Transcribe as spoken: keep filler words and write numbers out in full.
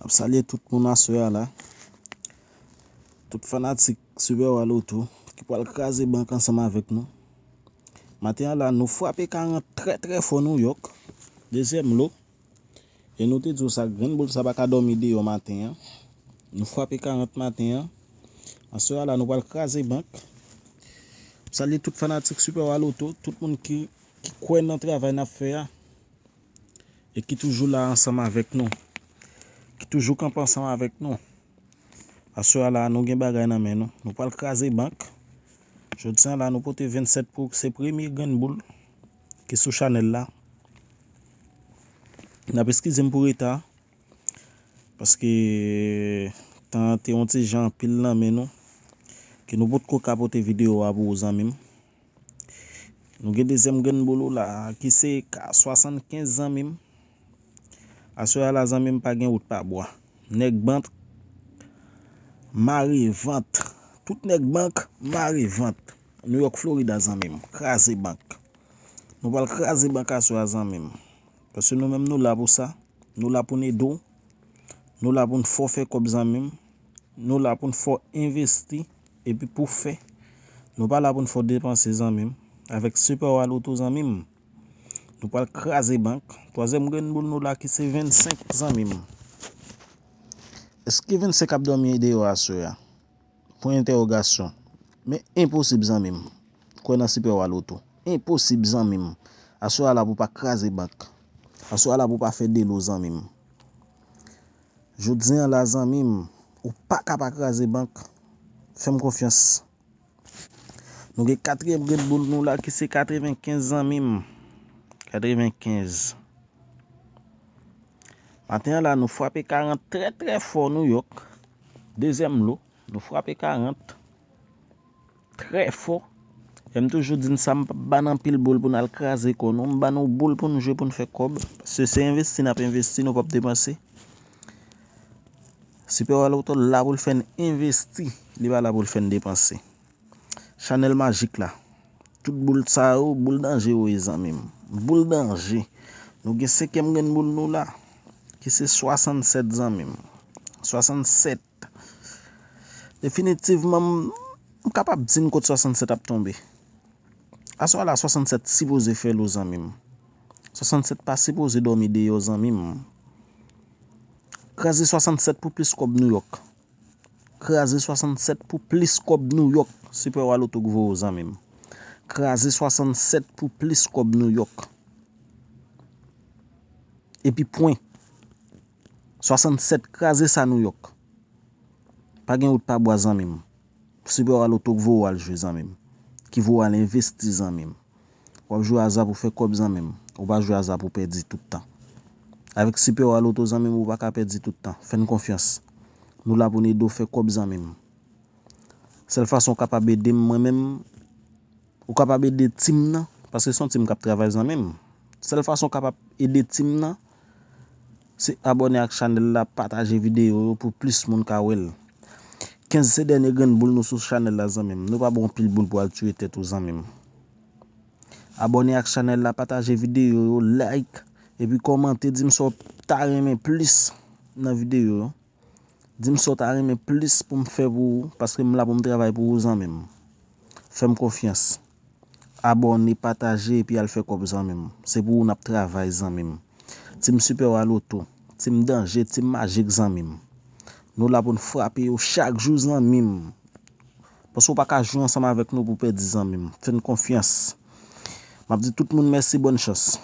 Salye tout moun aswè a la. Tout fanatik Super Wa Loto ki pral kraze bank ansanm avèk nou. Maten an la, nou frape karant trè, trè fò Nouyòk. Dezyèm lo. E nou te di w sa, grenn boul sa pa ka dòmi deyò maten an. Nou frape karant maten an. Aswè a la, nou pral kraze bank. Salye tout fanatik Super Wa Loto, tout moun ki, ki kwè nan travay n ap fè a. E ki toujou la ansanm avèk nou, ki toujou kanpe ansanm avèk nou. Aswè a la, nou gen bagay nan men nou. Nou pral kraze bank. Jodi a la, nou pote vennsèt pou se premye grenn boul ki sou chanèl la. N ap eskize m pou reta, paske tan an te yon ti jan anpil nan men nou, ke nou potko ka pote videyo a pou ou, zanmi m. Nou gen dezyèm grenn boul ou la, ki se K swasannkenz, zanmi m. Aswè a la, zanmi m, pa gen wout pa bwa. Nèg bank, mare vant. Tout nèg bank, mare vant. Nouyòk, Florida, zanmi m. Kraze bank. Nou pral kraze bank aswè a, zanmi m. Paske nou menm, nou la pou sa. Nou la pou n ede w. Nou la pou n fè w fè kòb, zanmi m. Nou la pou n fè w envesti epi pou w fè. Nou pa la pou n fè w depanse, zanmi m. Avèk Super Wa Loto, zanmi m, nou pral kraze bank. Twazyèm grenn boul nou la ki se vennsenk, zanmi m. Èske vennsenk ap dòmi deyò aswè a? Pwen entèwogasyon. Men enposib, zanmi m. Kwè nan Super Wa Loto. Enposib, zanmi m. Aswè a la pou pa kraze bank. Aswè a la pou pa fè de lo, zanmi m. Jodi a la, zanmi m, ou pa ka pa kraze bank. Fè m konfyans. Nou gen katriyèm grenn boul nou la ki se katrevenkenz, zanmi m. Katrevenkenz. Maten an la, nou frape karant trè, trè fò Nouyòk. Dezyèm lo, nou frape karant trè fò. E m toujou di n sa, m p ap ba n anpil boul pou n al kraze kò nou. M ba nou boul pou n jwe, pou n fè kòb. Paske se envesti n ap envesti, nou p ap depanse. Super Wa Loto la pou l fè n envesti, li pa la pou l fè n depanse. Chanèl majik la. Tout boul sa yo, boul danje yo ye, zanmi m. Boul danje. Nou gen senkyèm grenn boul nou la, ki se swasannsèt, zanmi m. Swasannsèt. Definitivman, m, m kapab di n kot swasannsèt ap tonbe. Aswè a la, swasannsèt sipoze fè lo, zanmi m. Swasannsèt pa sipoze dòmi deyò, zanmi m. Kraze swasannsèt pou plis kòb Nouyòk. Kraze swasannsèt pou plis kòb Nouyòk. Super Wa Loto k voye w, zanmi m. Kraze swasannsèt pou plis kòb Nouyòk. Epi pwen. Swasannsèt, kraze sa Nouyòk. Pa gen wout pa bwa, zanmi m. Super Wa Loto k voye w al jwe, zanmi m. Ki voye w al envesti, zanmi m. W ap jwe aza pou fè kòb, zanmi m. Ou pa jwe aza pou pèdi tout tan. Avèk Super Wa Loto, zanmi m, ou pa ka pèdi tout tan. Fè n konfyans. Nou la pou n ede w fè kòb, zanmi m. Sèl fason w kapab ede m, mwen menm, ou kapab ede team nan, paske se yon team k ap travay, zanmi m. Sèl fason w kapab ede team nan, se abòne ak chanèl la, pataje videyo yo pou plis moun ka wè l. Kenz se dènye grenn boul nou sou chanèl la, zanmi m. Nou pa ba w anpil boul pou al tiye tèt ou, zanmi m. Abòne ak chanèl la, pataje videyo yo, like, epi kòmante, di m sa w ta renmen plis nan videyo yo. Di m sa w ta renmen plis pou m fè pou ou, paske m la pou m travay pou ou, zanmi m. Fè m konfyans. Abòne, pataje, epi al fè kòb, zanmi m. Se pou ou n ap travay, zanmi m. Team Super Wa Loto, team danje, team majik, zanmi m. Nou la pou n frape yo chak jou, zanmi m. Paske w pa ka jwe ansanm avèk nou pou pèdi, zanmi m. Fè n konfyans. M ap di tout moun mèsi, bòn chans.